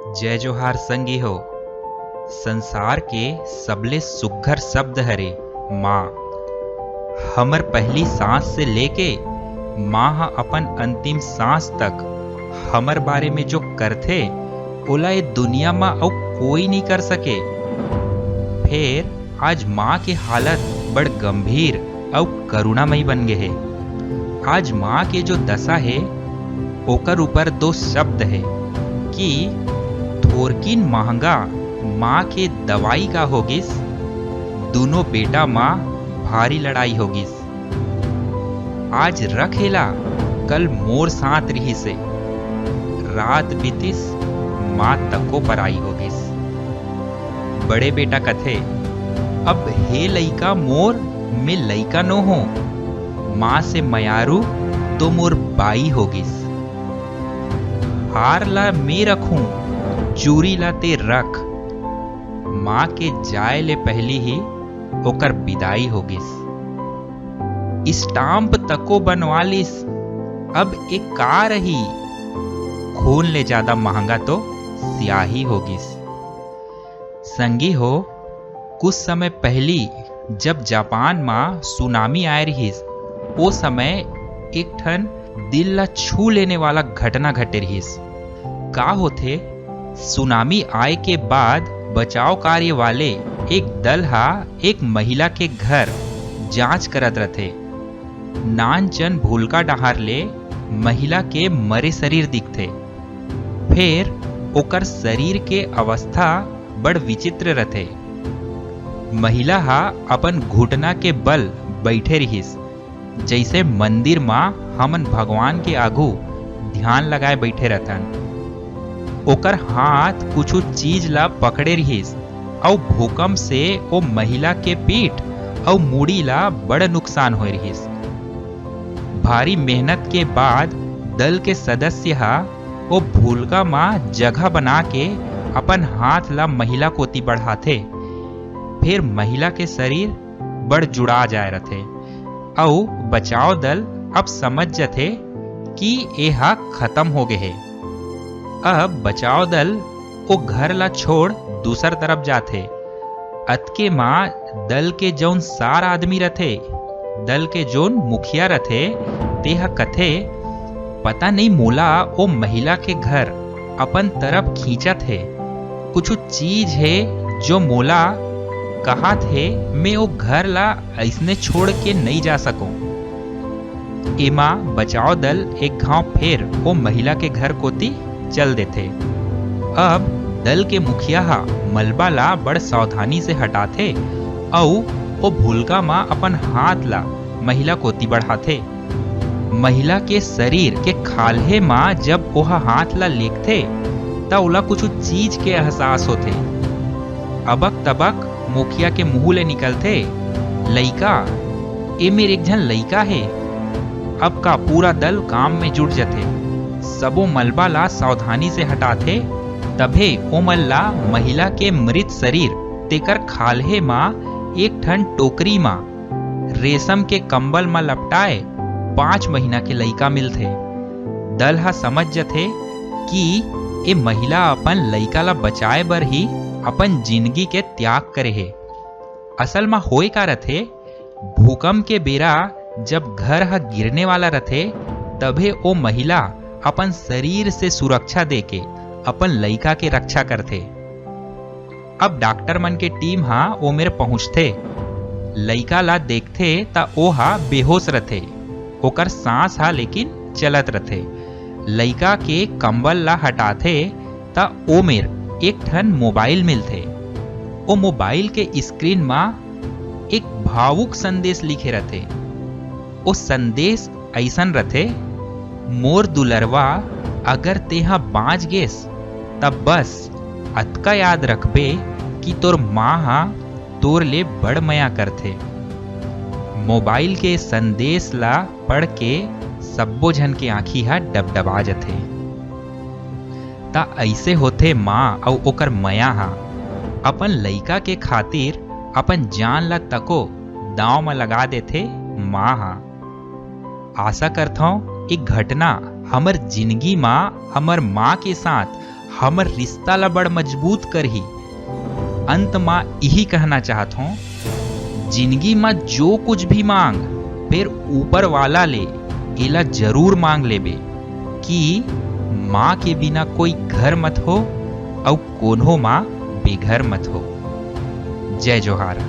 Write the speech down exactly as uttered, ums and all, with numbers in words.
जय जोहार संगी हो। संसार के सबले सुग्घर शब्द हरे माँ। हमर पहली सांस से लेके माँ ह अपन अंतिम सांस तक हमर बारे में जो करथे, ओला ए दुनिया म अउ कोई नइ कर सके। फेर आज माँ के हालत बड़ गंभीर अउ करुणामयी बन गे हे। आज माँ के जो दशा हे, ओकर ऊपर दो शब्द हे कि थोरकिन महंगा माँ के दवाई का होगिस, दुनों बेटा माँ भारी लड़ाई होगिस। आज रखेला, कल मोर साथ रिहिसे। रात बीतिस, माँ तको पराई होगिस। बड़े बेटा कथे, "अब हे लइका मोर, मैं लइका नो हो, माँ से मयारू तो मोर बाई होगिस।" हार ला मैं रखूं, चूरी ला ते रख। माँ के जाए ले पहली ही ओकर बिदाई होगिस। स्टाम्प तको बनवा लिस, अब एक का रही? खून ले ज्यादा महंगा तो स्याही होगिस। संगी हो, कुछ समय पहली जब जापान म सुनामी आए रिहिस, ओ समय एक ठन दिल ला छू लेने वाला घटना घटे रिहिस। का होथे, सुनामी आए के बाद बचाव कार्य वाले एक दल हा एक महिला के घर जांच करत रथे। नानचन भूलका डहार ले महिला के मरे शरीर दिखथे। फेर ओकर शरीर के अवस्था बड़ विचित्र रथे। महिला हा अपन घुटना के बल बइठे रिहिस, जइसे मंदिर म हमन भगवान के आघू ध्यान लगाए बइठे रथन। ओकर हाथ कुछु चीज ला पकड़े रिहिस, अउ भूकंप से ओ महिला के पीठ अउ मुड़ी ला बड़ नुकसान होए रिहिस। भारी मेहनत के बाद दल के सदस्य हा ओ भूलका म जगह बना के अपन हाथ ला महिला कोति बढ़ाथे। फेर महिला के शरीर बड़ जुड़ा जाए रथे, अउ बचाव दल अब समझ जथे कि ए हा खत्म हो गे हे। अब बचाव दल ओ घर ला छोड़ दूसर तरफ जाथे। अतके मा दल के जउन सार आदमी रथे, दल के जउन मुखिया रथे, तेहा कथे, "पता नइ मोला ओ महिला के घर अपन तरफ खींचत हे। कुछु चीज हे जो मोला कहत हे, मैं ओ घर ला अइसने छोड़ के नइ जा सकंव।" एमा बचाव दल एक घांव फेर ओ महिला के घर कोति चल देथे। अब दल के मुखिया हा मलबा ला बड़ सावधानी से हटाथे अउ ओ भूलका म अपन हाथ ला महिला कोति बढ़ाथे। महिला के शरीर के खाल्हे म जब ओहा हाथ ला लेगथे, त ओला कुछु चीज के एहसास होथे। अबक तबक मुखिया के मुंह ले निकलथे, "लइका, ए मेर एक झन लइका हे।" अब का पूरा दल काम में जुट जथे। सबो मलबा ला सावधानी से हटाथे, तभे ओमन ला महिला के मृत शरीर, तेकर खाल्हे मा एक ठन टोकरी मा रेशम के कंबल मा लपटाए पाँच महीना के लइका मिलथे। दल हा समझ जथे कि ए महिला अपन लइका ला बचाए बर ही अपन जिनगी के त्याग करे हे। असल मा होए का रथे, भूकंप के बेरा जब घर ह गिरने वाला रथे, तभे ओ महिला अपन शरीर से सुरक्षा देके अपन लइका के रक्षा करथे। अब डॉक्टर मन के टीम ह ओ मेर पहुंचथे, लइका ला देखथे त ओ ह बेहोश रथे, ओकर सांस ह लेकिन चलत रथे। लइका के कंबल ला हटाथे त ओ मेर एक ठन मोबाइल मिलथे। ओ मोबाइल के स्क्रीन म एक भावुक संदेश लिखे रथे। ओ संदेश अइसन रथे, "मोर दुलरवा, अगर तेहा बांच गेस, तब बस अतका याद रखबे कि तोर माँ हा तोर ले बड़ मया करथे।" मोबाइल के संदेश ला पढ़ के सब्बो झन के आंखी हा डबडबा जथे। त अइसे होथे माँ अउ ओकर मया हा। अपन लइका के खातिर अपन जान ला तको दांव म लगा देथे माँ हा। आशा करथंव, ए घटना हमर जिनगी म हमर माँ के साथ हमर रिश्ता ला बड़ मजबूत करही। अंत मा इही कहना चाहत हों, जिंदगी मा जो कुछ भी मांग, फेर ऊपर वाला ले एला जरूर मांग लेबे कि माँ के बिना कोई घर मत हो, अउ कोनो माँ बेघर मत हो। जय जोहार।